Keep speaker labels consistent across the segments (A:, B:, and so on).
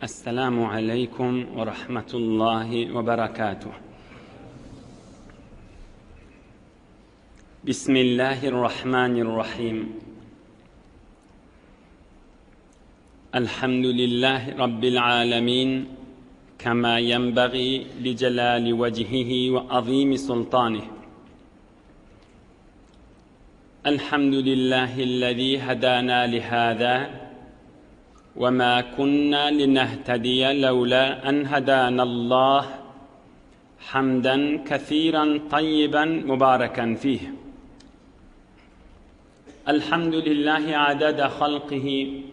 A: Esselamu aleýkum we rahmetullahi we berekatuh. Bismillahirrahmanirrahim. Elhamdülillahi Rabbil alemin. Kema yenbagi li celali vecihihi ve azimi sultanih. Elhamdülillahillezî hedâna lihâzâ ve mâ kunnâ linehtediye levlâ en hedânallâh hamden kesîren tayyiben mübâreken fîh. Elhamdülillahi adede halkihi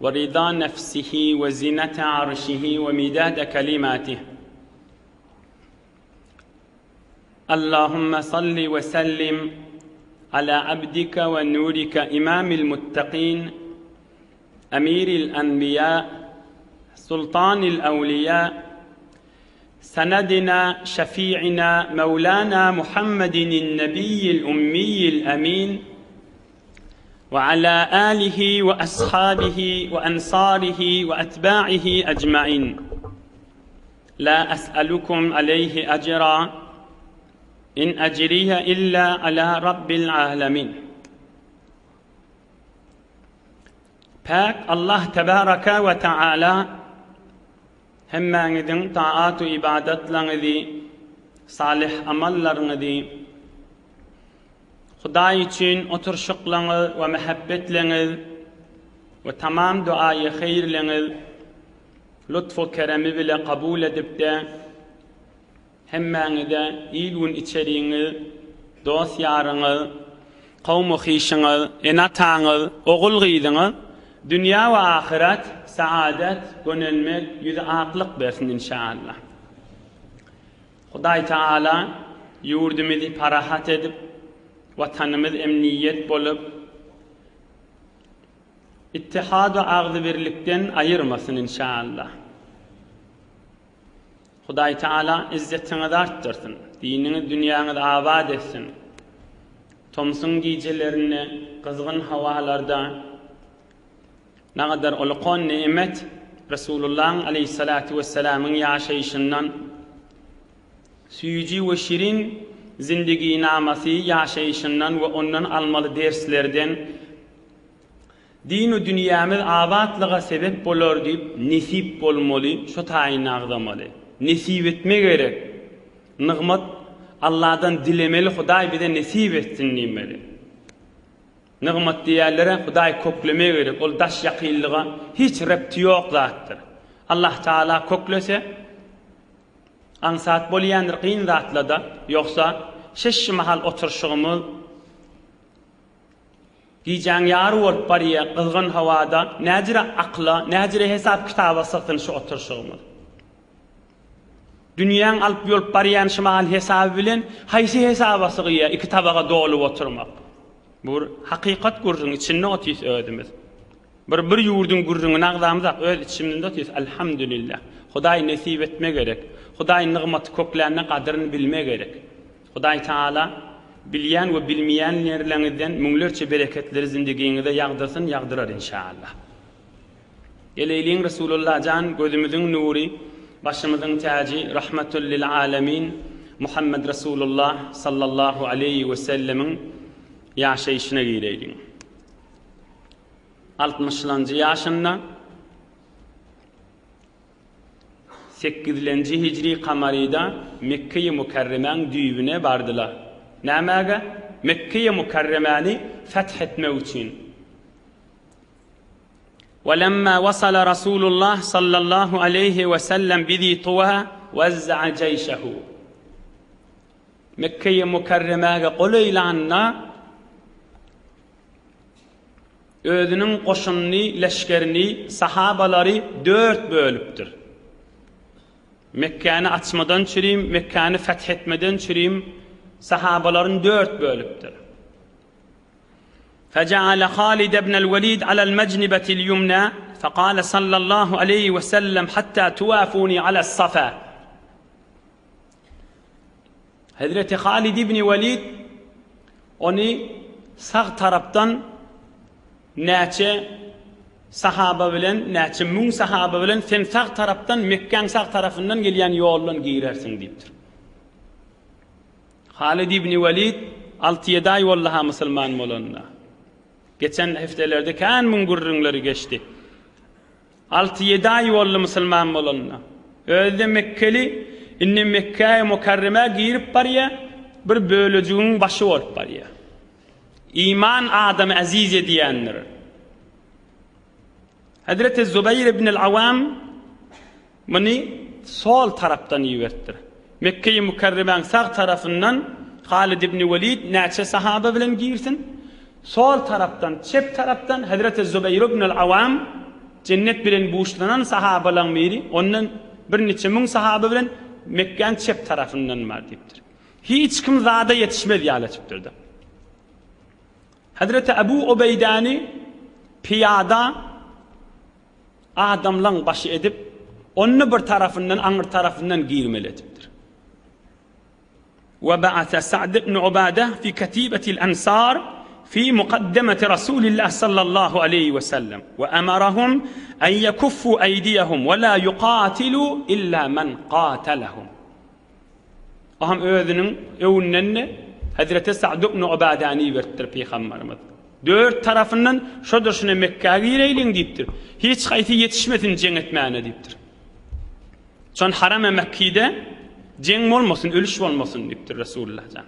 A: ve rida nefsihi ve zinete arşihi ve midade kelimatih. Allahümme salli ve sellim ala abdike ve nurike imamil muttaqin emiril enbiya sultanil evliya senedina şefi'ina mevlana Muhammedin nebiyyil ummiyil emin ve ala alihi ve ashabihi ve ensarihi ve etba'ihi ecmain. La es'elukum aleyhi ecra in ecriye illa ala rabbil alemin. Päk Allah tebaraka we taala hemmäňiziň taat we ibadatlaryňyzy, salyh amallaryňyzy Hudaý üçin oturşyklaryňyz we mähebbetleňiz we tamam duaýy heýrleňiz Lutf-u keremi bile kabul edip-de, hemmäňize il-gün içeriňiz, dost-ýaryňyz, kowum-u-hyşyňyz, ene-ataňyz, ogul-gyzyňyz dünýä we ahyret saadet, gönelmek, ýüzi aklyk bersin inşaallah. Hudaý Taala ýurdumyzy parahat edip, Watanymyz emniýet bolup, Ittihad we agzybirlikden aýyrmasyn inşallah. Hudaý Taala izzetiňizi artdyrsyn. Diniňiz dünýäňizi abat etsin. Tomsuň gijelerinde gyzgyn hawalarda nagadar ulkan nimet Resulullahyň aleýhissalatu wessalamyň ýaşaýşyndan süýji we şirin zindiginamasy ýaşaýşyndan we ondan almaly derslerden Din-u dünýämiz abatlyga sebep bolar diýip nesip bolmaly şo taýyny agzamaly. Nesip etme gerek. Nygmat Alladan dilemeli Hudaý bize nesip etsin diýmeli. Nygmat diýýärlerä Hudaý kökleme gerek ol daş ýakynlyga hiç repti ýok zatdyr. Allah Taala köklese aňsat bolýandyr kyn zatlada ýogsa şeş mahal oturşygymyz Gijäň ýary bolup barýa, gyzgyn howada, näjire akyla, näjire hesap-kitaba sygsyn şu oturyşygymyz. Dünýäň alyp-ýolup barýan şu mahal hesaby bilen haýsy hesaba sygýa iki tabaga dolup oturmak? Bu bir hakykat gürrüň, içinde otyrys özümiz. Bir bir ýurduň gürrüňini agzamyzak, öz içimizde otyrys, Alhamdulillah. Hudaý nesip etme gerek. Hudaý nygmaty köklände gadyryny bilme gerek. Hudaý Taala bilýän we bilmeýän ýerleriňizden müňlerçe bereketleri zindigiňize ýagdyrsyn, ýagdyrar inşallah. Geleýliň Resulullah jan gözümiziň nury, başymyzyň täji, rahmatul lil alemin Muhammed Resulullah sallallahu aleýhi we sellemiň ýaşaýşyna gireýliň. Altmyşlanjy ýaşynda Sekizlenji hijri kamaryda Mekgeýi Mükerremäň düýbüne bardylar. Nämäge? Mekgeýi Mükerremäni feth etmek üçin. Welemma wasala Rasulullah sallallahu aleýhi we sellem bi Zi Tuwa wezza'a jeýşehu. Mekgeýi Mükerremäge golaýlanda Özüniň goşunyny, leşgerini, sahabalary dört bölüpdir. Mekgäni açmadan çürim, Mekgäni feth etmeden çürim sahabalaryny dört bölüpdir. Fejeale Halid ibnel Welid alel mejnibetil ýumna, fekale sallallahu aleýhi we sellem hatta tuwafuni alas safa. Hezreti Halid ibn Welid ony sag tarapdan näçe? Sahaba bilen, näçe müň sahaba bilen sen sag tarapdan, Mekgäň sag tarapyndan gelýän ýoldan girersiň diýipdir. Halid ibn Welid alty-ýedi aý boldy-ha musulman bolanyna. Geçen hepdelerde kän muň gürrüňleri geçdi. Alty-ýedi aý boldy musulman bolanyna. Özi-de mekgeli, indi Mekgäi Mukarremä girip barýar, bir bölejigiň başy bolup barýar. Iman adamy eziz edýändir. Hezreti Zubaýr ibn al-Awam muny sol tarapdan iberipdir. Mekgeýi Mükerremäň sag tarapyndan Halid ibn Welid näçe sahaba bilen girsin, sol tarapdan, çep tarapdan Hezreti Zubaýr ibn al-Awam jennet bilen buşlanan sahabalaň biri, ondan birniçe müň sahaba bilen Mekgäň çep tarapyndan bar diýipdir. Hiç kim zada ýetişmez ýaly etipdir-de. Hezreti Ebu Ubeýdäni pyýada adamlaň başy edip, ony bir tarapyndan, aňry tarapyndan girmeli edipdir. We ba'ase Sa'd ibn Ubade fi katibetil Ensar fi mukaddemeti Rasulillah sallallahu aleýhi we sellem we emarahum en yekuffu eýdiýehum we la yuqatilu illa men qatalahum. O hem özüniň öwünden-de Hezreti Sa'd ibn Ubadäni iberipdir pygambarymyz. Dört tarapyndan şo durşuna Mekgä gireýliň diýipdir. Hiç haýsy ýetişmesin jeň etmäne diýipdir. Şon Harem-e Mekkide jeň bolmasyn, ölüş bolmasyn diýipdir Resulullah jan.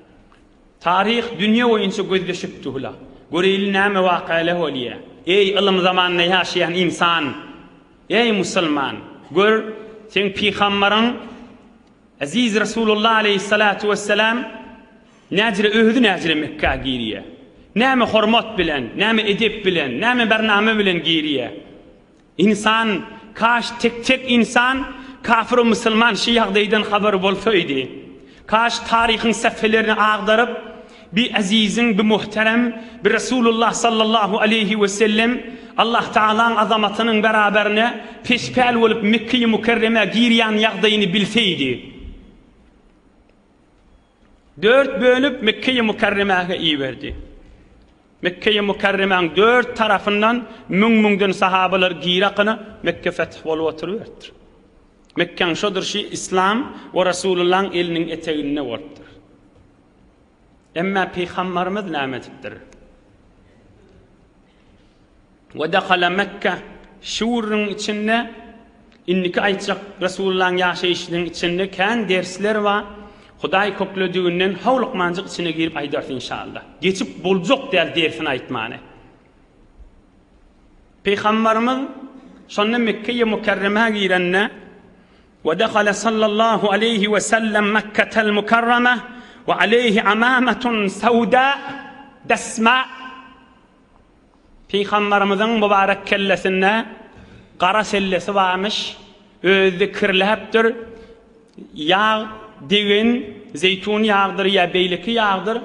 A: Taryh dünýe boýunça gözleşipdi hula. Göreýli näme wakalar bolýar. Eý ylym zamanynda ýaşaýan ynsan! Eý musulman! Gör, seň pygambaryň Eziz Resulullah aleýhissalatu wessalam näjire özi näjire Mekgä girýär. Näme hormat bilen, näme edep bilen, näme bername bilen girýär. Ynsan, kaş tek-tek ynsan, kafir-u musulman şu ýagdaýdan habary bolsaýdy. Kaş taryhyň sähfelerini agdaryp, bi eziziň, bi muhterem, bi Resulullah sallallahu aleýhi we sellem Allah Tagalaň azamatynyň beraberine pespäl bolup Mekgeýi Mükerremä girýän ýagdaýyny bilseýdi. Dört bölüp Mekgeýi Mükerremäge iberdi. Mekgeýi Mükerremäň dört tarapyndan müň-müňden sahabalar girakyna Mekge feth bolup oturyberipdir. Mekgäň şo durşy Islam we Resulullaň eliniň eteginde bolupdyr. Emma Pygambarymyz näme edipdir? We dakala Mekge şu gürrüň içinde indiki aýtjak Resulullaň ýaşaýşynyň içinde kän dersler bar. Hudaý köklediginden howlukmanjyk içine girip aýdarys inşallah. Geçip boljak däl dersini aýtmany. Pygambarymyz şonda Mekgeýe Mükerremä girende, Ve dehale sallallahu aleýhi we sellem Mekketel Mükerreme we aleýhi amametun sewda desma Pygambarymyzyň mübarek kellesinde gara sellesi barmyş, özi-de kirläpdir, Ýag degen zeýtun ýagdyr ýa beýleki ýagdyr,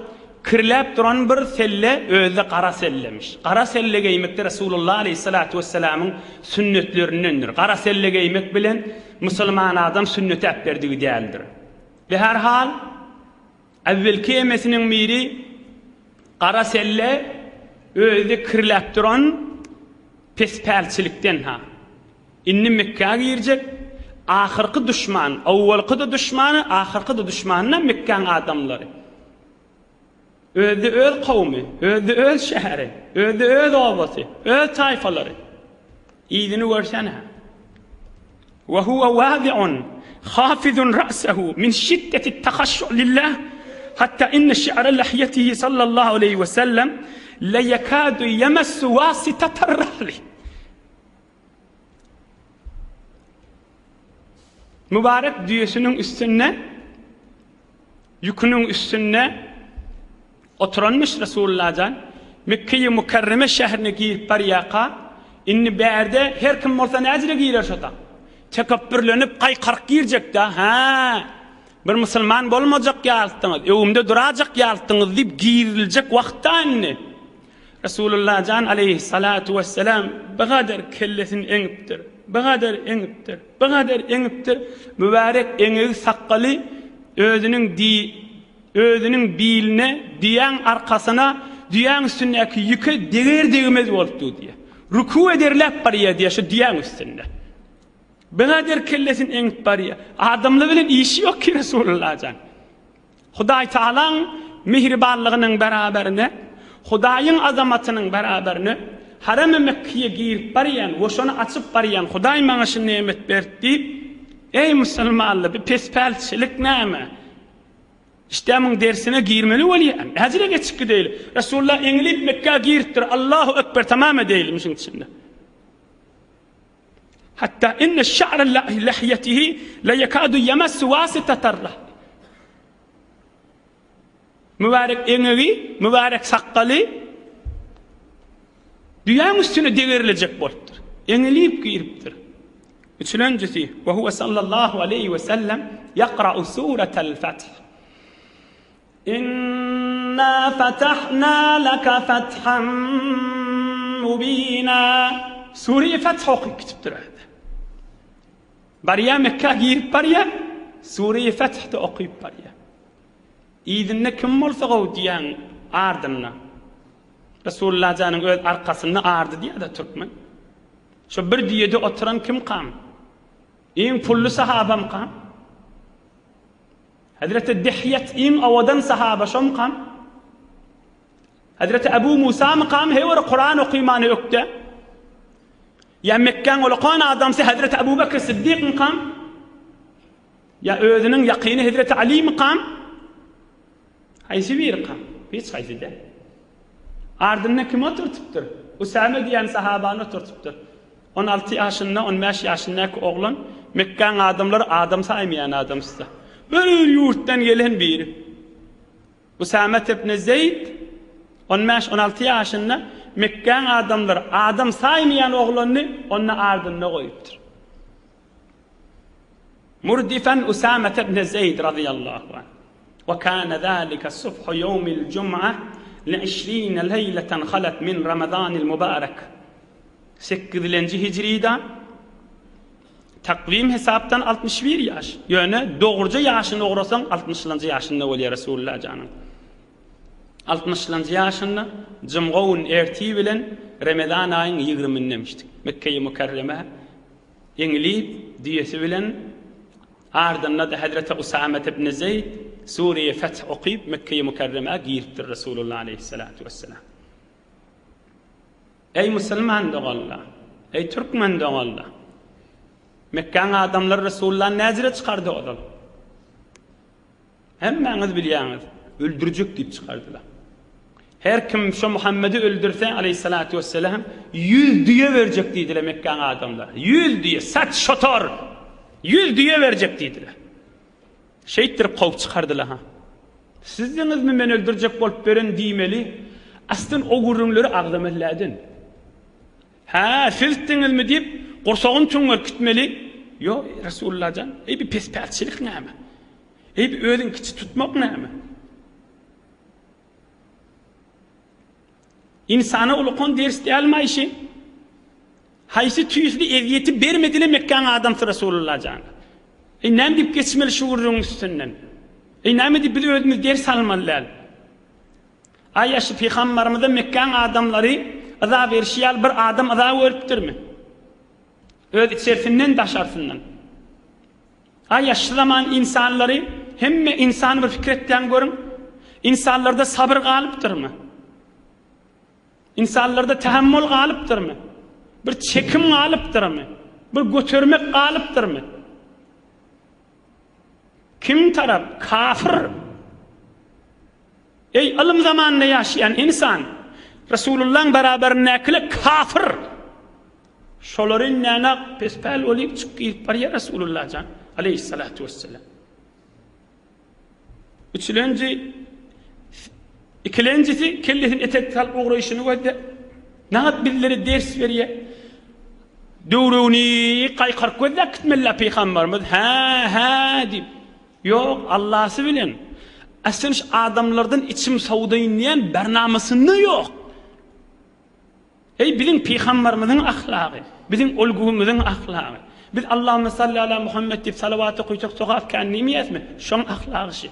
A: kirläp duran bir selle özi-de gara sellemiş. Gara selle geýmek-de Resulullah aleýhissalatu wessalamyň sünnetlerindendir. Gara selle geýmek bilen musulman adam sünneti äpberdigi däldir. Be her hal, äwwelki emesiniň biri gara selle özi-de kirläp duran pespälçilikden-ha. Indi Mekgä girjek, ahyrky duşman, owalky-da duşmany, ahyrky-da duşmany-da Mekgäň adamlary. Özi-de öz kowumy, özi-de öz şäheri, özi-de öz obasy, öz taýfalary. Yzyny görsene. Ve huve wazi'un hafizun ra'sehu min şiddeti tahaşşu lillah hatta inne şi'ra lahyetihi sallallahu aleyhi ve sellem le yekadu yemessu vasitatar rahli. Mübarek düýesiniň üstünde, ýüküniň üstünde oturanmyş Resulullah jan. Mekgeýi Mükerreme şäherine girip barýarka, indi bärde her kim bolsa näjire girer şo tak? Tekepbürlenip, gaýkaryk girjek-dä, hä, bir musulman bolmajak ýalytdyňyz, öwümde durajak ýalytdyňyz diýip giriljek wagt-da indi. Resulullah jan aleýhissalatu wessalam bigader kellesini eňipdir, bigader eňipdir, bigader eňipdir, mübärek eňegi sakgaly özüniň di özüniň biline, düýäň arkasyna, düýäň üstündäki ýüke deger-degmez bolupdy diýýär. Rüku ederläp barýar diýýär şu düýäň üstünde. Bigader kellesini eňip barýar. Adamlar bilen işi ýok ki Resulullah jan. Hudaý Tagalaň mihribanlygynyň beraberine, Hudaýyň azamatynyň beraberine Harem-i Mekkiýe girip barýan we şony açyp barýan Hudaý maňa şu nemet berdi diýip, eý musulmanlar bi pespälçilik näme? Işdä muň dersine girmeli bolýan. Näjele geçip gideýli. Resulullah eňilip Mekgä giripdir. Allahu Ekber tamam edeýli müşüň içinde. Hatda inne şa'ra lihýetihi le ýekadu ýemessu wasitatar rahl. Mübärek eňegi, mübärek sakgaly düýäň üstüne degerlejek bolupdyr. Eňilip giripdir. Üçülenjisi, we huwe sallallahu aleýhi we sellem ýakra'u suratal Fath. Inna fatahna laka fathan mubina. Sure-i Fath okyp gitipdir özi. Barýar Mekgä girip barýar, Sure-i Fath-da okyp barýar. Yzynda kim bolsa gowy diýýäň ardynda. Resulullah janyň öz arkasynda ardy diýýär-de türkmen. Şo bir düýede oturan kimkam? Iň pully sahabamkam? Hezreti Dihýet iň owadan sahaba şomkam? Hezreti Ebu Musamykam he bir Kuran okymany ökde? Ýa Mekgäň ulakan adamsy Hezreti Ebu Bekr Siddikmykam? Ýa özüniň ýakyny Hezreti Alymykam? Haýsy birikam? Hiç haýsy däl. Ardynda kimi oturtypdyr? Usame diýen sahabany oturtypdyr. 16 ýaşynda, 15 ýaşyndaky oglan Mekgäň adamlary adam saýmaýan adamsy. Bir ýurtdan gelen biri. Usame ibn Zeýd 15-16 ýaşynda Mekgäň adamlary adam saýmaýan oglanyny onda ardynda goýupdyr. Murdifan Usamete ibn Zeýd razyýallahu anh. Wa kana zalika subhu ýewmil jum'a li işrine leýleten halat min Ramazanil mubarak. Sekizilenji hijrida takwim hesapdan 61 ýaş. Ýöne dogruja ýaşyny ugrasaň 60-lanjy ýaşynda bolýar Resulullah janyň. 60-lanjy ýaşynda jumga gün ertir bilen Ramazan aýyň 20-indemişdik. Mekge-i Mükerreme Eňilip, düýesi bilen ardynda-da hezreti Usamet ibn Zeýd Sure-i Feth okyp, Mekge-i Mükerremä giripdir Resulullah aleýhissalatu wesselam. Eý musulman doganlar! Eý türkmen doganlar! Mekgäň adamlary Resulullany näjire çykardy ozal? Hemmäňiz bilýäňiz, öldürjek diýip çykardylar. Her kim şo Muhammedi öldürse, aleýhissalatu wesselam, 100 düýe berjek diýdiler Mekgäň adamlary. 100 düýe, sat şotor! 100 düýe berjek diýdiler. Şeýtdirip kowup çykardylar ha. Sizdiňizmi men öldürjek bolup beren diýmeli. Aslyn o gürrüňleri agzamazläden. Hä, sizdiňizmi diýip, gursagyny çöňňerkitmeli. Ýok, Resulullah jan, eý bir pespälçilik näme? Eý bir özüňi kiçi tutmak näme? Ynsana ulukan ders dälmi aýşy? Haýsy tüýsli ezýeti bermedile Mekgäň adamsy Resulullah jana? Eý näme diýip geçmeli şu gürrüňiň üstünden? Eý näme diýip biz özümiz ders almaly däl? Aý şu pygambarymyza Mekgäň adamlary yza berişi ýaly bir adam yza görüpdirmi? Öz içersinden daşarsyndan. Aý şu zaman ynsanlary hemme ynsany bir pikir etýän görüň. Ynsanlarda sabyr galypdyrmy? Ynsanlarda tähammul galypdyrmy? Bir çekim galypdyrmy? Bir götermek galypdyrmy? Kim tarap? Kafir. Eý ylym zamanynda ýaşaýan ynsan! Resulullaň beraberindäkiler kafir! Şolary nänak pespäl bolyp çyk girip barýar Resulullah jan aleýhissalatu wesselam. Üçülenji ikilenjisi kellesini etek salyp ugraýşyny gözle. Nagt bizlere ders berýär. Döwrüni gaýkaryp gözläp gitmeli pygamberimiz. Hä, hä diýip. Ýok, Allasy bilen. Aslyn şu adamlardan içim sowdaýyn diýen bernamasynda ýok. Eý biziň pygambarymyzyň ahlagy, biziň ulgumyzyň ahlagy. Biz Allahümme salli ala Muhammed diýip salawat okysak sogap kän diýmeýäsmi? Şoň ahlagy şi.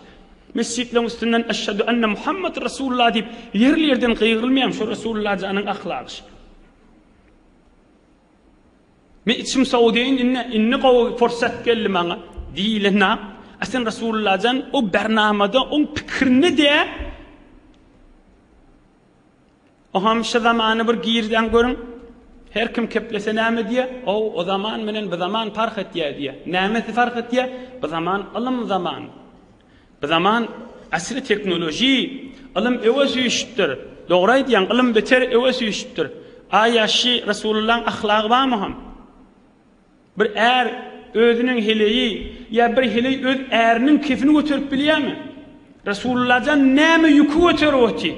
A: Mesjitleriň üstünden eşhedü enne Muhammed Resulullah diýip ýerli-ýerden gygyrylmaýarmy? Şo Resulullah janyň ahlagy şi. Men içim sowudaýyn indi, indi gowy pursat geldi maňa diýilenok. A sen Rasulullajan o bernamada oň pikirinde dä. Oham şu zamany bir girseň görüň. Her kim keplese näme diýýär? Ow, o zaman menen bu zaman parh etýär diýýär. Nämesi parh etýär? Bu zaman ylym zaman. Bu zaman asry teknoloji, ylym öwe süýşüpdir. Dogry aýdýaň, ylym beter öwe süýşüpdir. A ýaşy Resulullaň ahlagy barmy ham? Bir är özüniň heleýi ýa bir heleý öz äriniň kefini göterip bilýärmi? Resulullajan näme ýüki göterip otyr?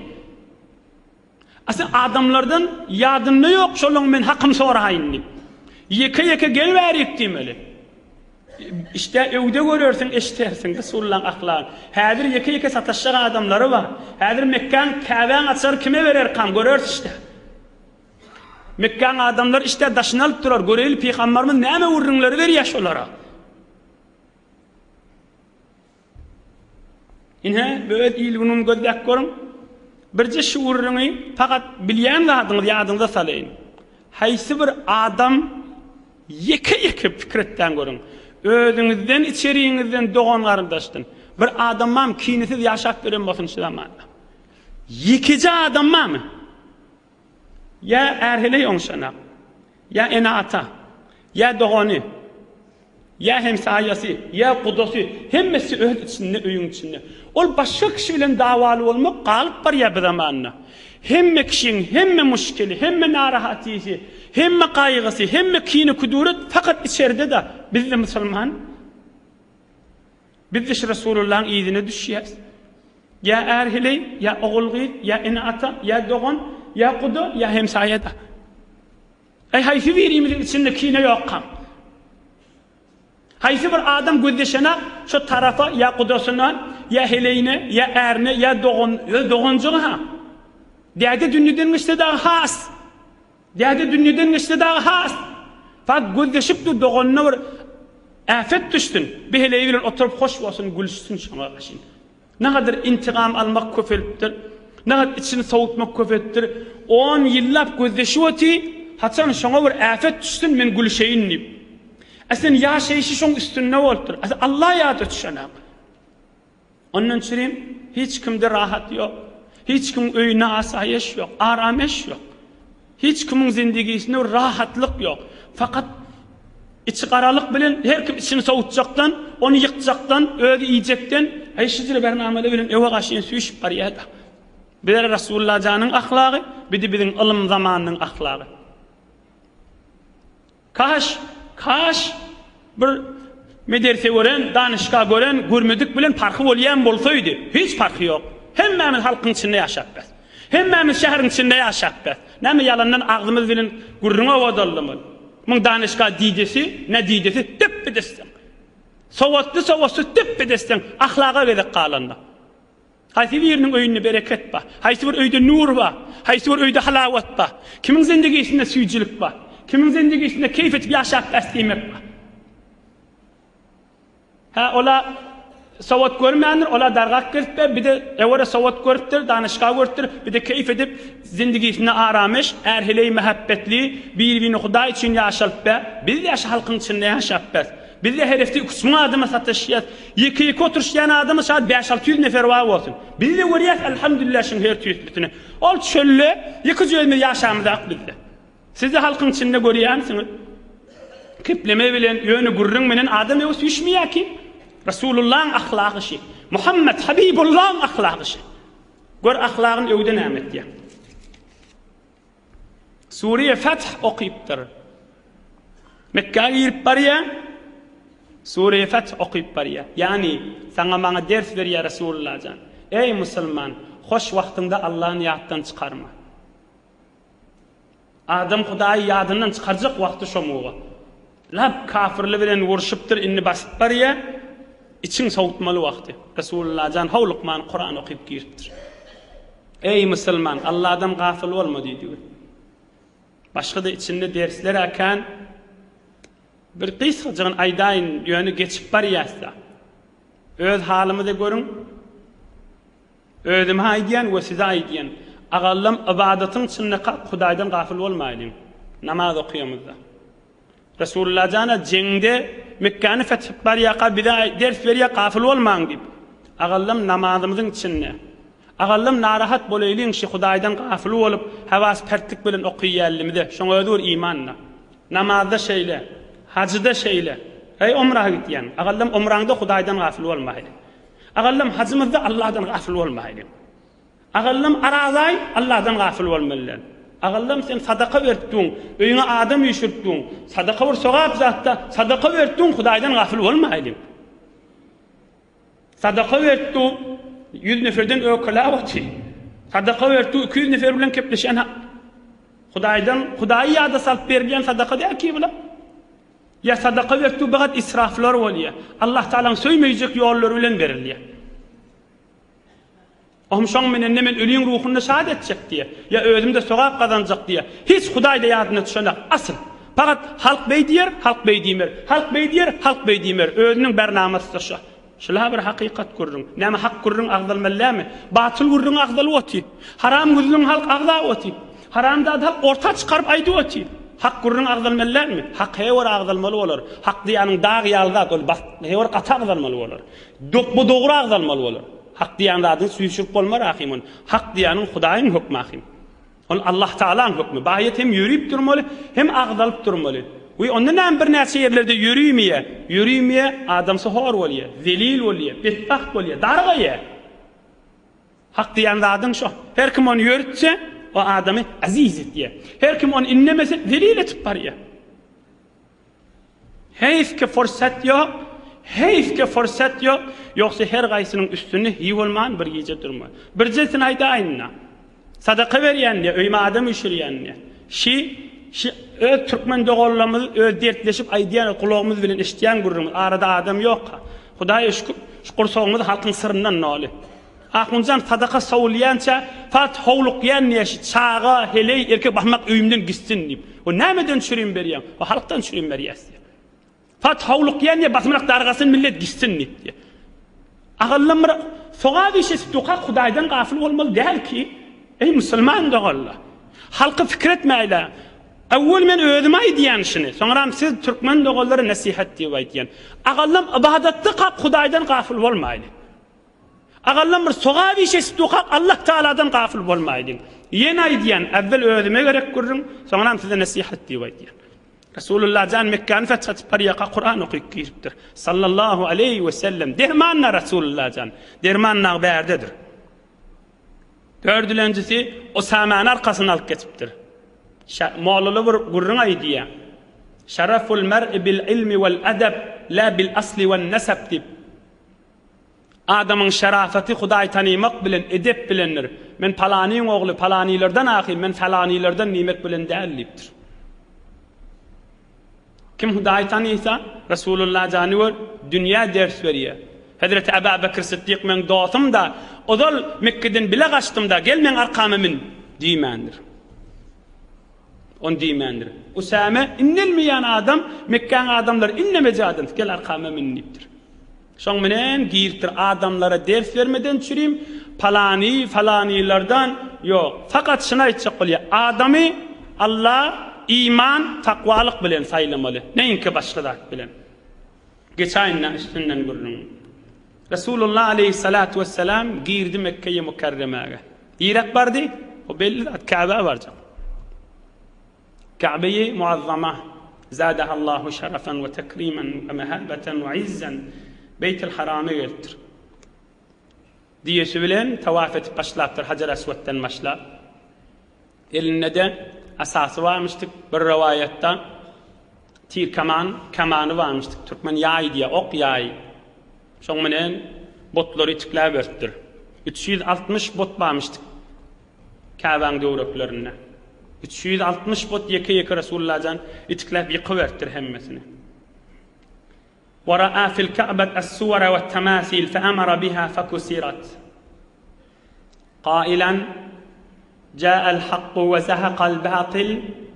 A: Asy adamlardan ýadynda ýok şolaň men hakym soraýyn diýip. Ýeke-ýeke gel bärik diýmeli. Işdä öwde görersiň, eşitersiň Resulullaň ahlagyny. Häzir ýeke-ýeke sataşjak adamlary bar. Häzir Mekgäň, Käbäň açary kime bererkam göreris işdä. Mekgäň adamlary işdä daşyny alyp durar, göreýli pygambarymyz näme gürrüňleri berýär şolara. Ine, öz il-günüňi gözläp görüň. Birje şu gürrüňi fakat bilýän zadyňyzy ýadyňyza salaýyn. Haýsy bir adam ýeke-ýeke pikir etdäň görüň. Özüňizden, içeriňizden, dogan-garyndaşdan bir adam barmy kinesiz ýaşap ýören bolsun şu zamanda? Ýekeje adam barmy? Ýa är-heleý oňşanak, ýa ene-ata, ýa dogany, ýa hemsaýasy, ýa gudasy, hemmesi öz içinde, öýüň içinde. Ol başga kişi bilen dawaly bolmak galyp barýar bu zamanda. Hemme kişiň hemme muşkili, hemme narahatysy, hemme gaýgysy, hemme kine-küdüret fakat içerde-de. Biz-de musulman. Biz-de şu Resulullahyň yzyna düşýäs. Ýa är-heleý, ýa ogul-gyz, ýa ene-ata, ýa dogan, ýa guda, ýa hemsaýa-da. Eý, haýsy birimiziň içinde kine ýokka? Haýsy bir adam gözleşenak şo tarapa ýa gudasyna, ýa heleýine, ýa ärine, ýa dogan, ýa doganjyga-ha. Däde dünýeden geçse dagy has. Däde dünýeden geçse dagy has. Fakt gözleşip dur doganyna bir äpet düşsün. Bir heleýi bilen oturyp hoş bolsun gülüşsün şoňa gaşyn. Nagadyr intigam almak köpelipdir. Nagat içini sowutmak köpelipdir. On ýyllap gözleşip oty, haçan şoňa bir äpet düşsün men gülüşeýin diýip. A sen ýaşaýşy şoň üstünde bolupdyr. A Allah ýada düşenak. Ondan çürim hiç kimde rahat ýok. Hiç kimiň öýünde asaýyş ýok, arameş ýok. Hiç kimiň zindigisinde bir rahatlyk ýok. Fakat içi garalyk bilen her kim içini sowutjakdan, ony ýykjakdan, özi iýjekden, heý şujre bernamele bilen öwe gaşyn süýşüp barýar-da. Bizlere Rasulullah janyň ahlagy, bidi biziň ylym zamanynyň ahlagy. Kaş, kaş bir mederse gören, danyşga gören, görmedik bilen parhy bolýan bolsaýdy. Hiç parhy ýok. Hemmämiz halkyň içinde ýaşap bäs. Hemmämiz şäheriň içinde ýaşap bäs. Näme ýalandan agzymyz bilen gürrüň owadaldymy? Muň danyşga didesi, ne didesi depbe-desseň. Sowatly, sowatsyz depbe-desseň, ahlaga gezek galanda. Haýsy biriniň öýünde bereket bar? Haýsy bir öýde nur bar? Haýsy bir öýde halawat bar? Kimiň zindigisinde süýjülik bar? Kimiň zindigisinde keýp edip ýaşap bäs diýmek bar? Hä, ola sowat görmändir, ola dargak gezipdir, bir-de ewere sowat görüpdir, danyşga görüpdir, bir-de keýp edip zindigisinde aramyş, är-heleý mähebbetli, bir-birini Hudaý üçin ýaşalyp bä. Biz ýaşy halkyň içinde ýaşap bäs. Bizde her hepde iki-üç müň adama sataşýas. Ýeke-ýeke oturyşýan adamy şat bäş-alty ýüz nefer bar bolsun. Bizde görýäs elhamdülillah şuň her tüýslüsini. Ol çölde ýekeje özümiz ýaşamyzak bizde. Sizde halkyň içinde görýänsiňiz. Kepleme bilen, ýöne gürrüň menen adam öwüs düşmeýär ki. Resulullahyň ahlagy şi. Muhammed Habibullahyň ahlagy şi. Gör ahlagyny öwde näme etýär. Sure Feth okypdyr. Mekgä girip barýar. Sure Feth okyp barýar. Ýagny, saňa maňa ders berýär Resulullah jan. Eý musulman, hoş wagtyňda Allany ýatdan çykarma. Adam Hudaýy ýadyndan çykarjak wagty şomuga. Lap kafirli bilen urşupdyr, indi basyp barýar. Içiň sowutmaly wagty. Resulullah jan howlukman Kuran okyp giripdir. Eý musulman, Alladan gafyl bolma diýdigi. Başga-da içinde dersler-ä kän. Bir gysgajygyn aýdaýyn, ýöne geçip barýas-da. Öz halymyzy görüň. Özüme aýdýan we size aýdýan. Agallam ybadatyň çyndaka Hudaýdan gafyl bolmaýlyň. Namaz okaýamyzda. Resulullah jana jeňde Mekgäni feth edip barýarka bize ders berýär gafyl bolmaň diýip. Agallam namazymyzyň içinde. Agallam narahat bolaýlyň şi Hudaýdan gafyl bolup hawas-pertlik bilen okyýanlymyza. Şoň özi bir iman-da. Namazda şeýle. Hajyda şeýle. Eý omra gitýän. Agallam omraňda Hudaýdan gafyl bolmaýly. Agallam hajymyzda Allahdan gafyl bolmaýly. Agallym arazaý Allahdan gafyl bolmaly däl. Agallym sen sadaka beripdiň, öýüňe adam üýşüripdiň. Sadaka bir sogap zatda, sadaka beripdiň, Hudaýdan gafyl bolmaýlyň. Sadaka beripdiň, 100 neferden ökeläp otyr. Sadaka beripdiň, 200 nefer bilen kepleşen Hudaýdan, Hudaýy ýada salyp berilýän sadaka däl ki bular. Ýa sadaka beripdiň, bagat israflar bolýar. Allah Tagalaň söýmejek ýollary bilen berilýär. Ohm şoň menen ne men öliň ruhuny şat etjek diýe, ýa özümde sogap gazanjak diýe, hiç Hudaýda ýadyna düşenak, asyl. Pagat halk beý diýer, halk beý diýmer, halk beý diýer, halk beý diýmer, özüniň bernamasy-da şo. Şula bir hakykat gürrüň. Näme hak gürrüň agzalmaly dälmi? Batyl gürrüň agzalyp otyr. Haram gürrüň halk agzap otyr. Haram zady halk orta çykaryp aýdyp otyr. Hak gürrüň agzalmaly dälmi? Hak heý bir agzalmaly bolar. Hak diýýäniň dag ýaly zat, ol heý bir gaty agzalmaly bolar. Dopba-dogry agzalmaly bolar. Hak diýýän zadyňy süýşürip bolmar ahym ony. Hak diýýäniň Hudaýyň hökmi ahym. Ol Allah Tagalaň hökmi. Baýat hem ýörüp durmaly, hem agzalyp durmaly. We onda näme birnäçe ýerlerde ýörümeýä, ýörümeýä adamsy hor bolýa, zelil bolýa, betbagt bolýa, dargaýa. Hak diýýän zadyň şo. Her kim ony ýörütse, o adamy aziz etýä. Her kim ony inlemese, zelil etip barýa. Heýf ki fursat ýok, heýf ki fursat ýok, ýogsa her gaýsynyň üstünde hiý bolman bir gije durmaz. Birjesini aýdaýyn-da. Sadaka berýän diýe, öýüme adam üýşürýän diýe. Şi, şi öz türkmen doganlarymyz öz dertleşip aýdýan gulagymyz bilen eşitýän gürrüňimiz, arada adam ýok-ha. Hudaýa şükür, şu gursagymyz halkyň syryndan doly. Ahunjan sadaka sowulýança fat howlukýan diýýär şi çaga, heleý, erkek basmak öýümden gitsin diýip. O nämeden çürim berýäň? O halkdan çürim berýäs diýýär. Fat howlukýan diýýär basymrak dargasyn millet gitsin diýip diýýär. Agallym bir sogap iş etip durkak Hudaýdan gafyl bolmaly däl ki, eý musulman doganlar. Halky pikir etmäýle. Öwwel men özüme aýdýan şuny, soňram siz türkmen doganlara nesihat diýip aýdýan. Agallym ybadatda kak Hudaýdan gafyl bolmaýly. Agallam bir sogap iş etip okap Allah Tagaladan gafyl bolmaýdyň. Ýene aýdýan, äwwel özüme gerek gürrüň, soňram size nesihat diýip aýdýan. Resulullah jan Mekgäni feth etip barýarka Kuran okyp giripdir. Sallallahu aleýhi we sellem. Derman-da Resulullah jan. Derman nag bärdedir. Dördülenjisi Usamany arkasyna alyp geçipdir. Mollaly bir gürrüň aýdýar. Şereful mer'i bil ilmi wal edeb, la bil asli wan neseb diýip. Adamyň şerafaty Hudaý tanymak bilen, edep bilendir. Men palanyň ogly, palanylardan ahym, men falanylardan diýmek bilen däl diýipdir. Kim Hudaýy tanysa, Resulullah jany gör, dünýä ders berýär. Hezreti Aba Bekr Siddik meň dostum-da, ozal Mekgeden bile gaçdym-da, gel meň arkama min diýmändir. Ony diýmändir. Usame indelmeýän adam, Mekgäň adamlary indemeje adam, gel arkama min diýipdir. Şoň menen giripdir adamlara ders bermeden çürim palany falanylardan ýok fakat şuny aýtjak bolýa adamy Alla iman takwalyk bilen saýlamaly neýinki başga zat bilen geçaýynda üstünden gürrüň Resulullah aleýhissalatu wessalam girdi Mekkeýi Mükerremäge niräk bardy o belli zat Käbä barjak Käbeýi Muazzama, zadahallahu şerefan we tekrimen we mehabeten we izzen, Beýtil Harama gelipdir. Diýesi bilen tawaf edip başlapdyr Hajar Aswatdan başlap. Elinde-de asasy barmyşdyk, bir rowaýatda tir kaman, kamany barmyşdyk, türkmen ýaý diýýär, ok ýaý. Şoň bilen butlary itikläberipdir. 360 but barmyşdyk. Käbäň döwreklerinde. 360 but ýeke-ýeke Resulullah jan itikläp ýykyberipdir hemmesini. Wa ra'a fil ka'bat as-suwara wat-tamasil fa amara biha fakusirat. Qailan Ja'al hakku we zahaqal batil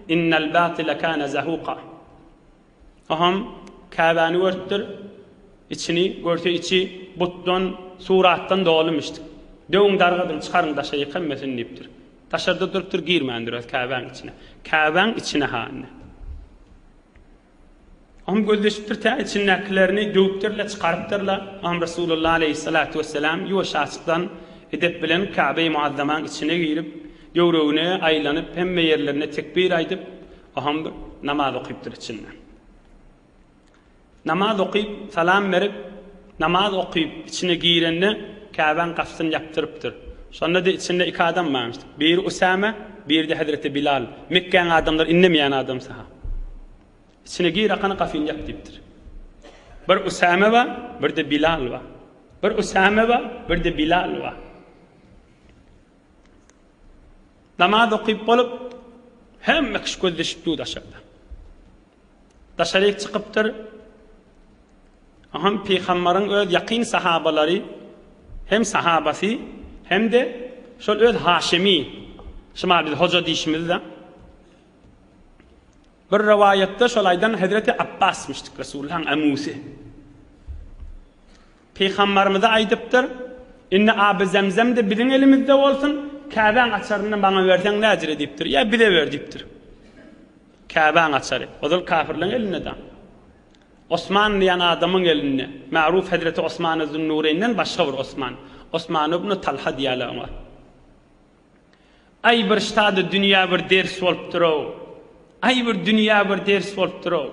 A: innal batila kana zahuqa. Oňam Käbäni görüpdir. Içini görse içi butdan, suratdan dolumyşdyk. Döwüň dargadyň, çykaryň daşa ýyk hemmesini diýipdir. Daşarda durupdyr, girmändir öz Käbäň içine. Käbäň içine ha indi. Oňam gözleşipdir tä içindäkilerini döwüpdirler, çykarypdyrlar. Oňam Resulullah aleýhissalatu wessalam ýuwaşjaçykdan edep bilen Käbe-i Muazzamaň içine girip, döwregine aýlanyp, hemme ýerlerinde tekbir aýdyp, oňam bir namaz okypdyr içinde. Namaz okyp, salam berip, namaz okyp içine girende Käbäň gapysyny ýapdyrypdyr. Şonda-da içinde iki adam barmyş. Biri Usäme, biri-de hezreti Bilal. Mekgäň adamlary indemeýän adamsy-ha. Içine gir akana gapyny ýap diýipdir. Bir Usäme bar, bir-de Bilal bar. Bir Usäme bar, bir-de Bilal bar. Namaz okyp bolup, hemme kişi gözleşip dur daşarda. Daşaryk çykypdyr. Aham pygambaryň öz ýakyn sahabalary hem sahabasy hem-de şol öz Haşimi, şuma biz hoja diýşimizde. Bir rowaýatda şol aýdan Hezreti Abbasmyşdyk Resulullahyň amusy. Pygambarymyza aýdypdyr, Indi aby zemzem-de biziň elimizde bolsun, Käbäň açaryny maňa berseň näjire diýipdir. Ýa bize ber diýipdir. Käbäň açary. Ozal kafirleň elinde-de. Osman diýen adamyň elinde. Ma'ruf Hezreti Osman Zünnureýnden başga bir Osman. Osman ibn Talha diýýärler oňa. Aý bir ştada dünýä bir ders bolupdyr-ow. Aý bir dünýä bir ders bolupdyr-ow.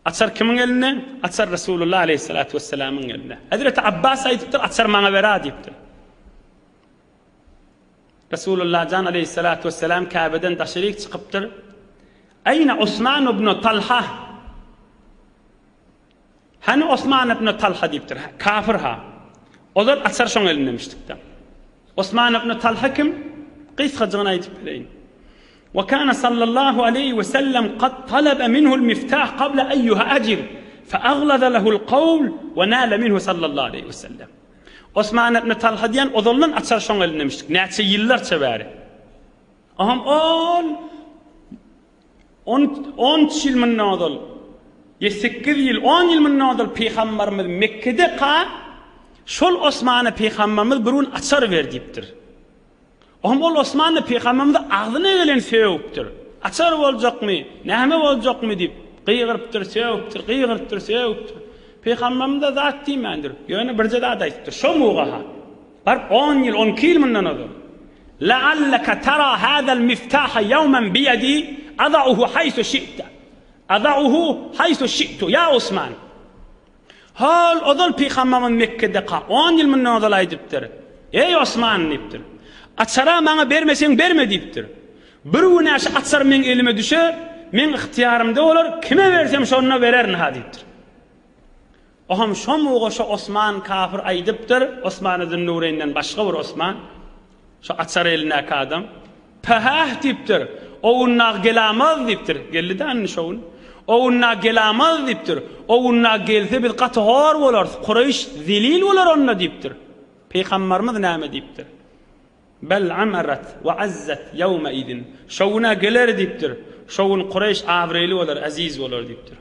A: Açar kimiň elinde? Açar Resulullah aleyhissalatu vesselamyň elinde. Hazreti Abbas aýdypdyr, açar maňa bera diýipdir. Resulullah jan aleyhissalatu vesselam Käbeden daşaryk çykypdyr. Aýna Osman ibn Talha? Hany Osman ibn Talha diýipdir. Kafir ha. Ozal açar şoň elindemişdikde. Osman ibn Talha kim? Gysgajygyny aýdyp bereýin. Wa kana sallallahu aleýhi we sellem kad talaba minhu'l miftah qabla an yuhajir fa aglaza lehu'l qawl we nala minhu sallallahu aleýhi we sellem. Osman ibn Talha diýen ozaldan açar şoň elindemişdik. Näçe ýyllarça bäri. Aham ol On, on üç ýyl mundan ozal, ýa sekiz ýyl, on ýyl mundan ozal pygambarymyz Mekgede-ka şol Osmana pygambarymyz bir gün açar ber diýipdir. Oňam ol Osman-da pygambarymyzy agzyna gelen sögüpdir. Açar boljakmy, näme boljakmy diýip, gygyrypdyr, sögüpdir, gygyrypdyr, sögüpdir. Pygambarymyz-da zat diýmändir. Ýöne birje zat aýdypdyr. Şo mugaha. Baryp on ýyl, on iki ýyl mundan ozal. Lealleke tara hazal miftaha ýawmen biýedi adauhu haýsu şi'te. Adauhu haýsu şi'tu ýa Osman. Hol ozal pygamberimiz Mekgedeka on ýyl mundan ozal aýdypdyr. Eý Osman diýipdir. Açara maňa bermeseň berme diýipdir. Bir gün şu açar meň elime düşer, meň ygtyýarymda bolar, kime bersem şonda bererin ha diýipdir. Oham şo muga şo Osman kafir aýdypdyr, Osman Zünnureýnden başga bir Osman, şo açar elindäki adam, Pähäh diýipdir, o gün nag gelamaz diýipdir, geldi-dä indi şo gün. O gün nag gelamaz diýipdir, o gün nag gelse biz gaty hor bolarys, Kureýş zelil bolar onda diýipdir. Pygambarymyz näme diýipdir? Bel amarat we azzat ýawma izin. Şo gün-ä geler diýipdir. Şo gün Kureýş abraýly bolar, eziz bolar diýipdir.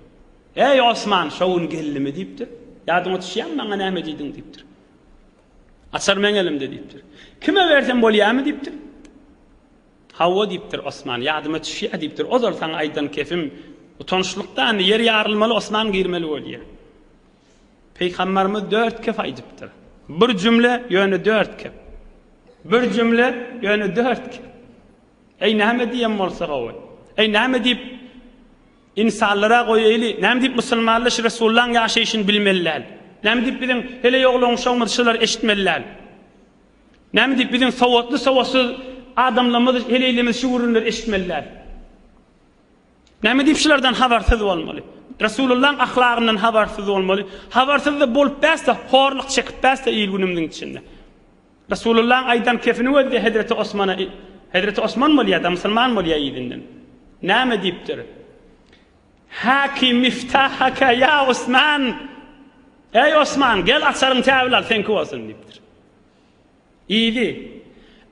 A: Eý, Osman, şo gün geldimi diýipdir. Ýadyňa düşýärmi, maňa näme diýdiň diýipdir. Açar meň elimde diýipdir. Kime bersem bolýarmy diýipdir. Hawa diýipdir Osman, ýadyma düşýär diýipdir. Ozal saňa aýdan kefim utançlykdan ýer ýarylmaly, Osman girmeli bolýar. Pygamberimiz dört kef aýdypdyr. Bir jümle, ýöne dört kef. Bir jümle, ýöne dört kef. Eý, näme diýen bolsa gowy. Eý, näme diýip insanlara goýaýly, näme diýip musulmanlar şu Resulullahyň ýaşaýşyny bilmeli däl. Näme diýip biziň heleý oglan-uşagymyz şulary eşitmeli däl. Näme diýip biziň sowatly-sowatsyz adamlarymyz, heleýlerimiz şu gürrüňleri eşitmeli däl. Näme diýip şulardan habarsyz bolmaly? Resulullahyň ahlagyndan habarsyz bolmaly. Habarsyz-da bolup bäs-de, horluk çekip bäs-de il-günümiziň içinde. Resulullahyň aýdan kefini gözle Hezreti Osmana, Hezreti Osman bolýar-da, musulman bolýar yzyndan. Näme diýipdir? Haki miftahaka ýa Osman! Eý Osman, gel açaryň täbil al, seňki bolsun diýipdir. Yzy,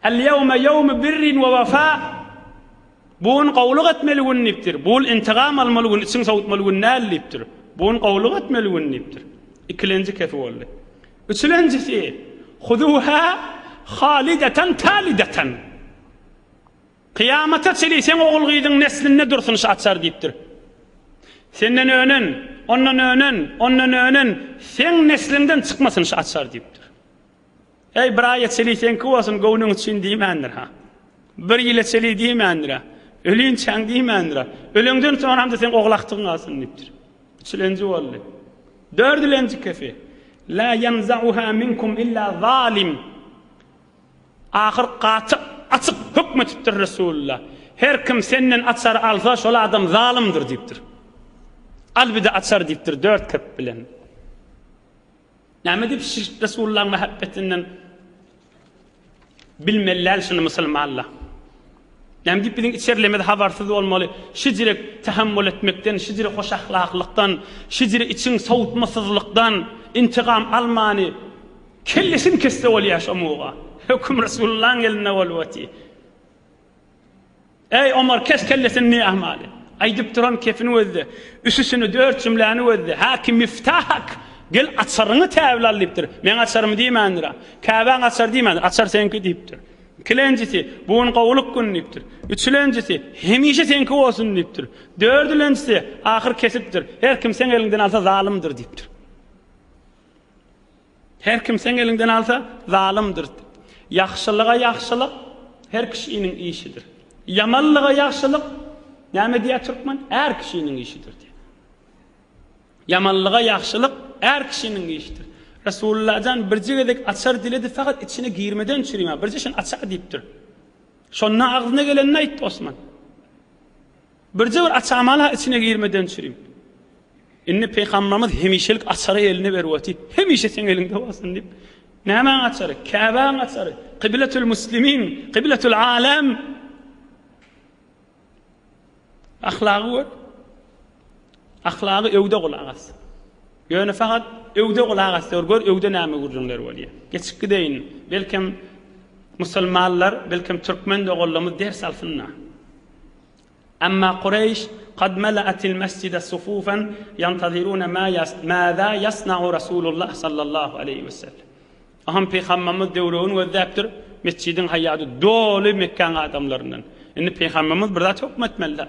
A: El-ýewme ýewmu birrin we wefa, Bu gün gowulyk etmeli gün diýipdir. Bu gün intigam almaly gün, içiňi sowutmaly gün däl diýipdir. Bu gün gowulyk etmeli gün diýipdir. Ikilenji kefi boldy. Üçülenjisi, Huzuha halideten talideten. Kyýamata çenli seň ogul-gyzyň neslinde dursun şu açar diýipdir. Senden önen, ondan önen, ondan önen, seň nesliňden çykmasyn şu açar diýipdir. Eý, bir aýa çeli seňki bolsun göwnüň üçin diýmändir ha. Bir ýyla çeli diýmändir ha. Ölinçäň diýmändir ha. Öleňden soňram-da seň ogul-agtygyň galsyn diýipdir. Üçülenji boldy. Dördülenji kefi. La ýanzauha minkum illa zalim. Ahyr gaty açyk hökm etipdir Resulullah. Her kim senden açary alsa, şol adam zalymdyr diýipdir. Al bir-de açar diýipdir dört kep bilen. Näme diýip Resulullahyň mähebbetinden bilmeli däl şuny musulmanlar. Näme diýip biziň içerilerimiz habarsyz bolmaly? Şijirek tähemmül etmekden, şijire hoş ahlaklykdan, şijire içiň sowutmasyzlykdan intigam almany kellesini kesse bolýar şo muga. Höküm Resulullahyň elinde bolup otyr. Eý, Omar, kes kellesini ne ahmaly. Aýdyp duran kefini gözle. Üsüsini dört jümläni gözle. Haki miftahak! Gel açaryňy täwil al diýipdir. Meň açarym diýmändir-a. Käbäň açary diýmändir. Açar seňki diýipdir. Ikilenjisi, bu gün gowulyk güni diýipdir. Üçülenjisi, hemişe seňki bolsun diýipdir. Dördülenjisi, ahyr kesipdir. Her kim seň eliňden alsa zalymdyr diýipdir. Her kim seň eliňden alsa, zalymdyr. Ýagşylyga ýagşylyk her kişiniň işidir. Ýamanlyga ýagşylyk, näme diýýär türkmen? Är kişiniň işidir diýýär. Ýamanlyga ýagşylyk är kişiniň işidir. Resulullah jan birje gezek açar diledi, fakat içine girmeden çürim, birje şony açar diýipdir. Şonda agzyna gelenini aýtdy Osman. Birje bir açamal-ha içine girmeden çürim. Indi Pygamberimiz hemişelik açary eline berip otyr. Hemişe seň eliňde bolsun diýip. Nämäň açary? Käbäň açary. Kybletül muslimin, kybletül alem. Ahlagy gör. Ahlagy öwde gulak as. Ýöne fakat öwde gulak as diýip gör öwde näme gürrüňler bolýar. Geçip gideýin. Belkem musulmanlar, belkem türkmen doganlarymyz ders alsynlar. Emma Kureýş kad mela'atil mesjide sufufen ýantazirune maza ýasna'u Rasulullah sallallahu aleýhi we sellem. Aham Pygamberimiz döwregini gözläpdir, mesjidiň haýýady doly Mekgäň adamlaryndan. Indi Pygamberimiz bir zat hökm etmeli-dä.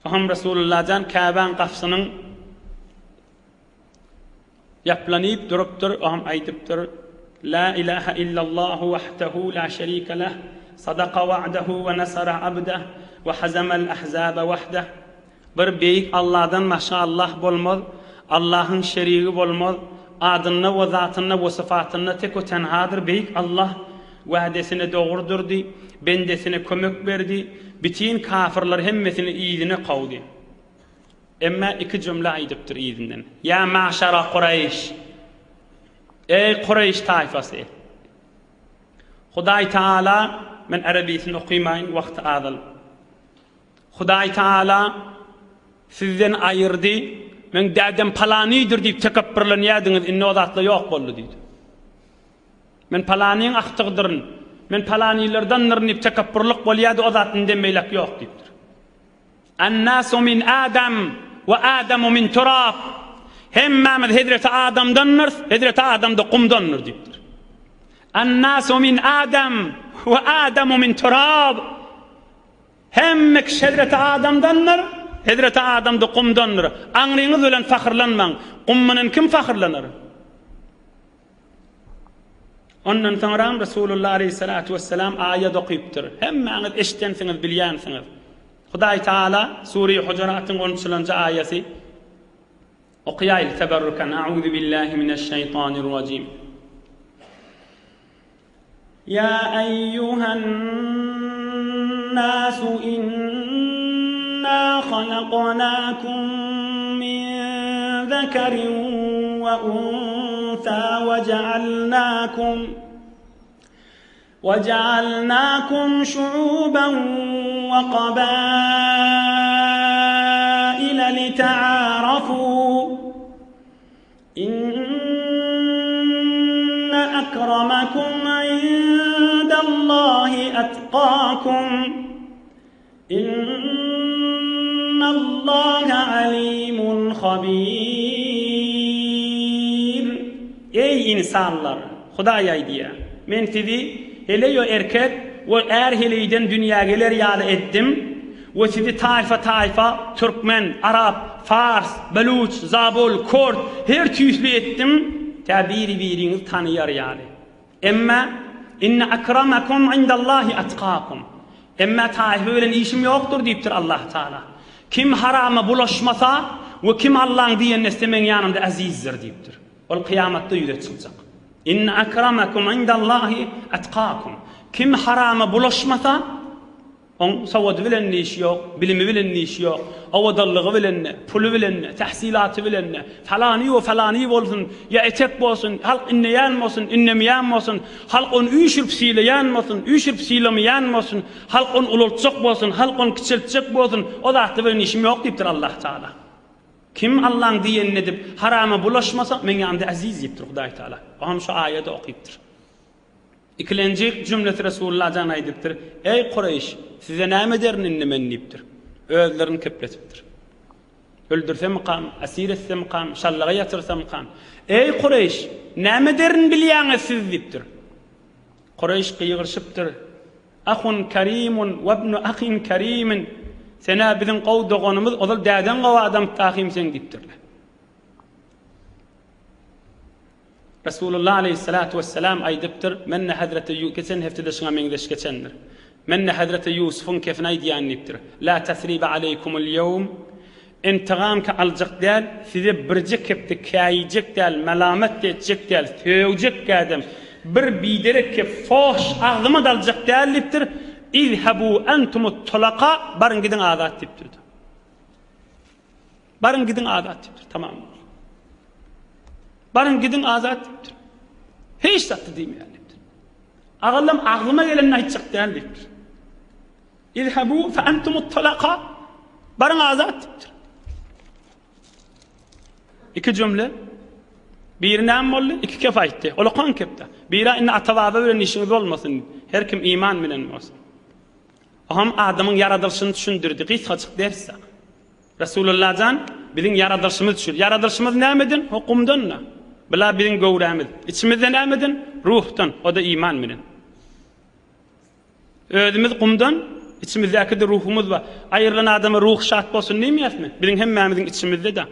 A: Aham Rasulullah jan Käbäň gapysynyň Ýaplanyp durupdyr, oňam aýdypdyr, La ilaha illallahu wahdahu la şerike leh, sadaka wa'dahu we nasara abdah, we hazamal ahzaba wahdah. Bir beýik Allahdan başga Allah bolmaz, Allahyň şerigi bolmaz, adynda we zatynda we syfatynda tek we tenhadyr beýik Allah, wa'desine dogry durdy, bendesine kömek berdi, bitin kafyrlar hemmesini yzyna kowdy. Emma iki jümle aýdypdyr yzyndan. Ýa magşara Kureýş! Eý, Kureýş taýfasy! Hudaý Taala, men erebisini okymaýyn, wagty azalyp. Hudaý Taala sizden aýyrdy, meň dädem palanydyr diýip tekepbirlenýärdiňiz, indi o zatlar ýok boldy diýdi. Men palanyň agtygydyryn, men palanylardandyryn diýip tekepbirlik bolýardy, o zat indem beýläk ýok diýipdir. An-nasu min Adam we Adamu min turab. Hemmämiz hezreti Adamdandyrys, hezreti Adam-da gumdandyr diýipdir. An-nasu min Adam we Adamu min turab. Hemme kişi hezreti Adamdandyr, hezreti Adam-da gumdandyr. Aňryňyz bilen fahyrlanmaň. Gum bilen kim fahyrlanar? Ondan soňram Resulullah aleýhissalatu wessalam aýat okypdyr. Hemmäňiz eşidensiňiz, bilýänsiňiz. Hudaý Taala Sure-i Hujuratyň onçulanjy aýaty okaýaýly teberrukan. A'uzu billahi mineş-şeýtanir-rajim. Ýa eýýuhen nasu inna halaknakum min zekerin we unsa we jealnakum we jealnakum şuuben we kabaile litearafu Inne akramakum indallahi etkakum. Innallaha alimun habir. Eý ynsanlar! Hudaý aýdýar, Men sizi heleý we erkek we är heleýden dünýä geler ýaly etdim. We sizi taýfa-taýfa, türkmen, arap, fars, beluç, zabul, kort, her tüýsli etdim, tä biri-biriňizi tanaýar ýaly. Emma, Inne akramakum indallahi atkakum. Emma taýfa bilen işim ýokdur diýipdir Allah Taala. Kim harama bulaşmasa we kim Allaň diýenini etse meň ýanymda äzizdir diýipdir. Ol kyýamatda ýüze çykjak. Inne akramakum indallahi atkakum. Kim harama bulaşmasa, Oň sowady bilen-de işi ýok, bilimi bilen-de işi ýok, owadanlygy bilen-de, puly bilen-de, tähsilaty bilen-de, falany we falany bolsun, ýa etek bolsun, halk inleýän bolsun, inlemeýän bolsun, halk ony üýşürip sylaýan bolsun, üýşürip sylamaýan bolsun, halk ony ulaltjak bolsun, halk ony kiçeltjek bolsun, o zatlar bilen işim ýok diýipdir Allah Tagala. Kim Allaň diýenini edip, harama bulaşmasa, meň ýanymda eziz diýipdir Hudaý Tagala. Oňam şu aýady okypdyr. Ikilenji jümlesi Resulullah jan aýdypdyr, Eý, Kureýş, size näme ederin indi men diýipdir. Özlerini kepletipdir. Öldürsemikam, esir etsemikam, şallaga ýatyrsamykam? Eý, Kureýş, näme ederin bilýäňiz siz diýipdir. Kureýş gygyryşypdyr, Ahun kerimun we ibnu ahin kerimin, Sen-ä biziň gowy doganymyz, ozal dädeň gowy adamypdy ahym seň diýipdirler. Resulullah aleýhissalatu wessalam aýdypdyr, Men-de hezreti Ýu, geçen hepdede şuňa meňzeş geçendir. Men-de hezreti Ýusubyň kefini aýdýan diýipdir. La tasriba aleýkumul ýewm, Intigamky aljak däl, size birje kepde käýijek däl, melamat-da etjek däl, sögjek gädem, bir biderek kep fohş agzyma-da aljak däl diýipdir. Izhebu entumut tulaka, baryň gidiň azat diýipdir. Baryň gidiň azat diýipdir. Tamam. Baryň gidiň azat diýipdir. Hiç zatda diýmeýär diýipdir. Agallam agzyma gelenini aýtjak däl diýipdir. Izhabu fe entumut talaka. Baryň azat diýipdir. Iki jümle. Biri näme boldy? Iki kep aýtdy. Ol okan kepde. Biri indi ata-baba bilen işiňiz bolmasyn. Her kim iman bilen bolsun. Oňam adamyň ýaradylyşyny düşündirdi. Gysgajyk ders. Resulullah jan, biziň ýaradylyşymyz şu. Ýaradylyşymyz nämeden? Ho gumdan-da. Bula biziň göwrämiz. Içimizde nämeden? Ruhdan, o-da iman bilen. Özümiz gumdan, içimizdäki-de ruhumyz bar. Aýrylan adama ruhy şat bolsun diýmeýäsmi? Biziň hemmämiziň içimizde-de.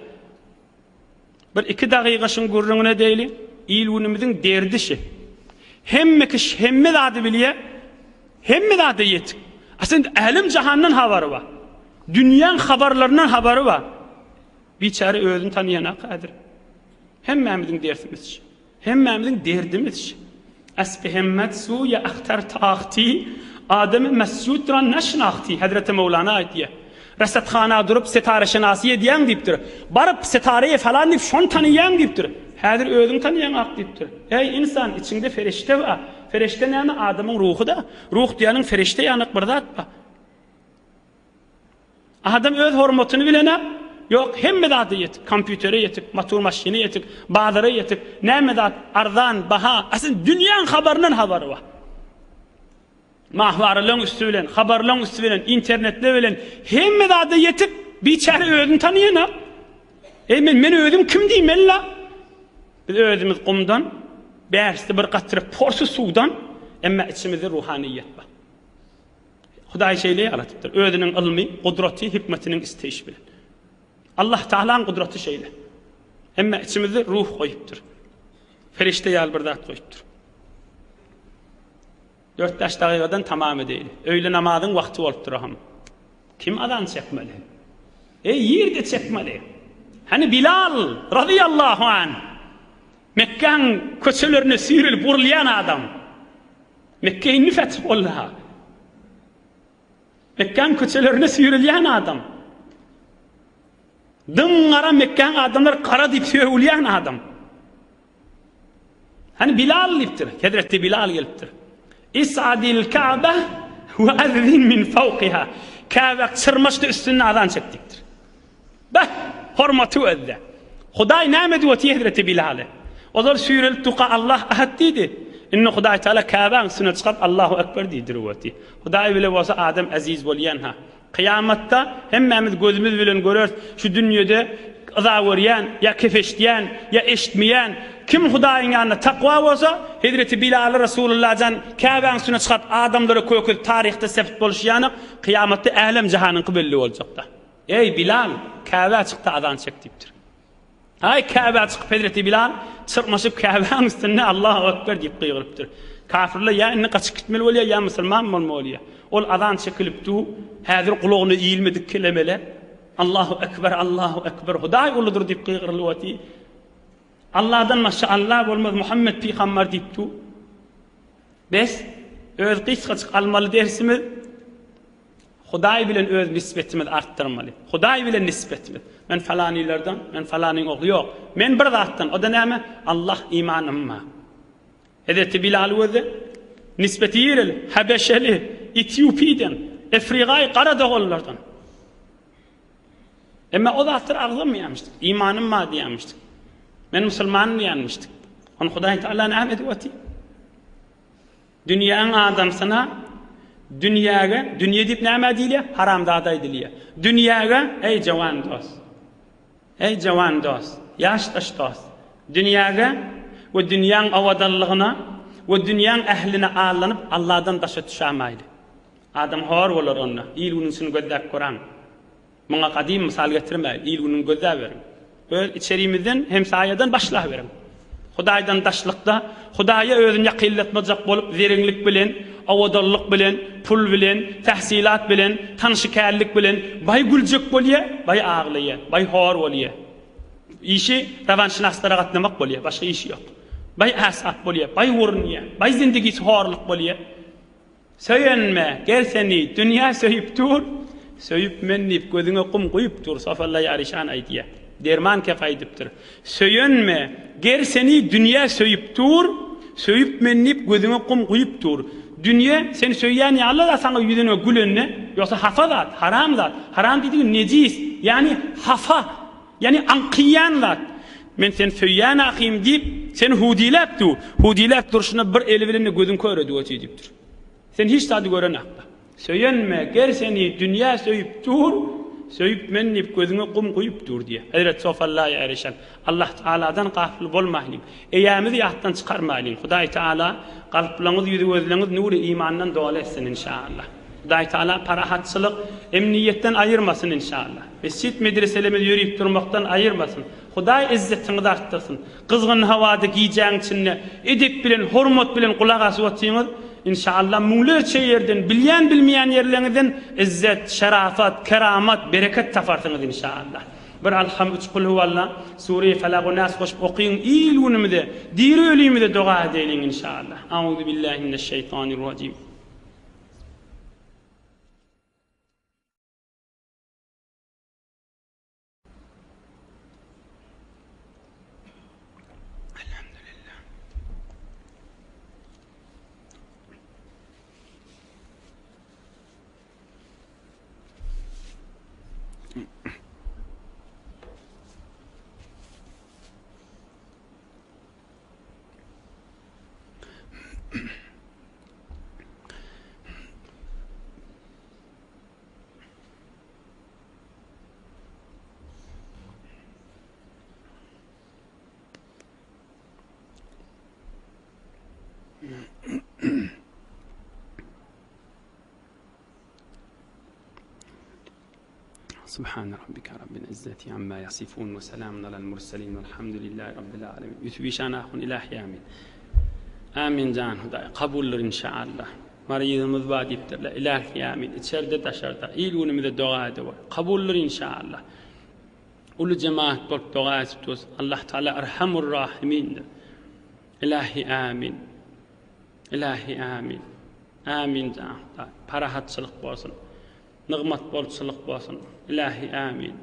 A: Bir iki dagyga şuň gürrüňine edeýli. Il-günümiziň derdi şi. Hemme kişi hemme zady bilýär. Hemme zada ýetik. Aslynda älem-jahandan habary bar. Dünýäň habarlaryndan habary bar. Biçäre özüni tanaýanak häzir. Hemmämiziň dersimiz şi. Hemmämiziň derdimiz şi. Esbi hemmet suýa ahtar tahti, Ademi mesjud ra neşnahti, Hezreti Mewlana aýtýar. Resathana durup setareşenasy edýäň diýipdir. Baryp setareýe falan diýip şony tanaýaň diýipdir. Häzir özüňi tanaýaňak diýipdir. Eý ynsan içiňde fereşde bar. Fereşde näme adamyň ruhy-da. Ruh diýeniň fereşde ýanak bir zat bar. Adam öz hormatyny bilenä, ýok, hemme zada ýetik, kompýutere ýetik, motor maşyna ýetik, bazara ýetik, näme zat arzan, baha, aslynda dünýäň habaryndan habary bar. Mahwaralaryň üsti bilen, habarlaryň üsti bilen, internetler bilen hemme zada ýetik, biçäre özüni tanaýanok. Eý men, men özüm kim diýmeli-la? Biz özümiz gumdan, bärsi bir gatra porsy suwdan, emma içimizde ruhanyýet bar. Hudaý şeýle ýaradypdyr. Özüniň ylmy, gudraty, hikmetiniň isleýşi bilen. Allah Tagalaň gudraty şeýle. Emma içimizde ruh goýupdyr. Perişde ýaly bir zat goýupdyr. Dört-bäş dagygadan tamam edeýli. Öýle namazyň wagty bolupdyr aham. Kim azan çekmeli? Eý, ýerde çekmeli. Hany Bilal razyýallahu an. Mekgäň köçelerine süýrelip urulýan adam. Mekge indi feth boldy-ha. Mekgäň köçelerine süýrelýän adam. Dyň gara Mekgäň adamlar gara diýip sögülýän adam. Hany Bilal diýipdir. Hezreti Bilal gelipdir. Is'adil Ka'be we azzin min fawqiha. Käbe çyrmaşdy üstünde azan çek diýipdir. Beh, hormaty özde. Hudaý näme edip otyr hezreti Bilale? Ozal süýrelip durka Allah ahad diýdi. Indi Hudaý Taala Käbäň üstüne çykaryp Allahu ekber diýdirip otyr. Hudaý bile bolsa adam eziz bolýan-ha. Kyýamatda hemmämiz gözümiz bilen göreris, şu dünýede yza görýän, ýa kef eşidýän, ýa eşitmeýän. Kim Hudaýyň ýanynda takwa bolsa, Hezreti Bilaly Resulullah jan Käbäň üstüne çykaryp adamlara kökezip taryhda sebt bolşy ýaly kyýamatda älem-jahanyňky belli boljakda. Eý Bilal, Käbä çykda azan çek diýipdir. Aý Käbä çykyp Hezreti Bilal çyrmaşyp Käbäň üstünde Allahu Ekber diýip gygyrypdyr. Kafirler ýa indi gaçyp gitmeli bolýar, ýa musulman bolmaly bolýar. Ol azan çekilip du, häzir gulagyna iýilmedik kelemele Allahu Ekber, Allahu Ekber, Hudaý uludyr diýip gygyrylyp otyr. Allahdan başga Allah bolmaz, Muhammet pygambar diýip du. Bes, öz gysgajyk almaly dersimiz Hudaý bilen öz nisbetimizi artdyrmaly. Hudaý bilen nisbetimiz. Men falanylardan, men falanyň ogly ýok. Men bir zatdan, o-da näme? Allah imanym bar. Hezreti Bilaly gözle. Nisbeti ýereli, Habeşeli, Etýupiden, Efrigaý gara doganlardan. Emma o zatlar agzamaýarmyşdyk. Imanym bar diýýärmişdik. Men musulmanym diýýärmişdik. Ony Hudaý Taala näme edip otyr? Dünýäň adamsyna dünýäge, dünýe diýip nämä diýilýär? Haramzada aýdylýar. Dünýäge, eý jawan dost. Eý jawan dost, ýaşdaş dost. Dünýäge we dünýäň owadanlygyna we dünýäň ähline allanyp Allahdan daşa düşämaýly. Adam hor bolar onda. Il-günüň içini gözläp göräň. Muňa gadym mysal getirmäýin, il-günüňi gözläberiň. Öz içerimizden, hemsaýadan başlaberiň. Hudaýdan daşlykda, Hudaýa özüni ýakynlatmajak bolup, zereňlik bilen, owadanlyk bilen, pul bilen, tähsilat bilen, tanşykärlik bilen baý güljek bolýar, baý aglaýar, baý hor bolýar. Işi rowanşynaslara gatnamak bolýar, başga işi ýok. Baý äsap bolýar, baý urunýar, baý zindigisi horluk bolýar. Söýenme, ger seni dünýä söýüp dur, Söýüp men diýip gözüňe gum guýup dur, Sofalla Ýaryşan aýdýa. Derman kep aýdypdyr. Söýenme, ger seni dünýä söýüp dur, Söýüp men diýip gözüňe gum guýup dur. Dünýe seni söýýän ýaly-da saňa ýüzüne gülende, ýogsa hafa zat, haram zat. Haram diýdigi nejis, ýagny hafa. Ýagny aňkyýan zat. Men seni söýýän ahym diýip, seni hudiläp dur. Hudiläp durşuna bir eli bilen-de gözüň kör edip otyr diýipdir. Sen hiç zady görenakda. Söýenme, ger seni dünýä söýüp dur, söýüp men diýip gözüňe gum guýup dur diýýär. Hezreti Sofallaýa Erişen, Allah Tagaladan gafyl bolmaýlyň. Eýämizi ýatdan çykarmaýlyň. Hudaý Tagala kalplaňyzy, ýüzi-gözleňizi nury imandan doly etsin inşaallah. Hudaý Tagala parahatçylyk, emniýetden aýyrmasyn inşallah. Mesjit medreselerimizi ýörip durmakdan aýyrmasyn. Hudaý yzzetiňizi artdyrsyn. Gyzgyn howada gijäň içinde edep bilen hormat bilen gulak asyp otyňyz. Inşallah müňlerçe ýerden bilýän bilmeýän ýerleňizden yzzet, şerafat, keramat, bereket taparsyňyz inşallah. Bir Alham üç Kulhuwalla, Sure-i Felak we Nas goşup okyň il günümize, diri ölimize doga edeýliň inşallah. Auzubillahi mineşşeýtanirrajim. Elhamdülillah. Subhane rabbike rabbil izzeti amma yasifun we selamun alel murselin velhamdülillahi rabbil alemin. Ýusup işan ahun ilahi amin. Amin jan Hudaý kabuldyr inşaallah. Maryzymyz bar diýipdirler. Ilahi amin. Içerde daşarda il günümize doga edip. Kabuldyr inşaallah. Uly jemaat bolup doga edip durus. Allah Teala Erhamur Rahimindir. Ilahi amin. Ilahi amin. Amin jan Hudaý. Parahatçylyk bolsun. Nygmat bolçulyk bolsun. Ilahi amin.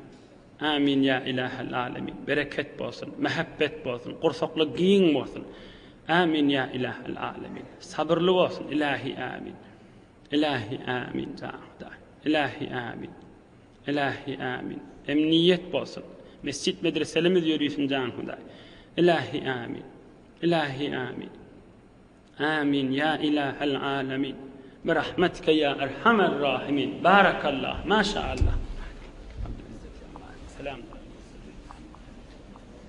A: Amin ýa ilahel alemin. Bereket bolsun, mähebbet bolsun, gursakly giň bolsun. Amin ýa ilahel alemin. Sabyrly bolsun. Ilahi amin. Ilahi amin jan Hudaý. Ilahi amin. Ilahi amin. Emniýet bolsun. Mesjit medreselimiz ýörüsün jan Hudaý. Ilahi amin. Ilahi amin. Amin ýa ilahel alemin. Birahmetike ýa erhamer rahimin. Barakallah. Maşaallah.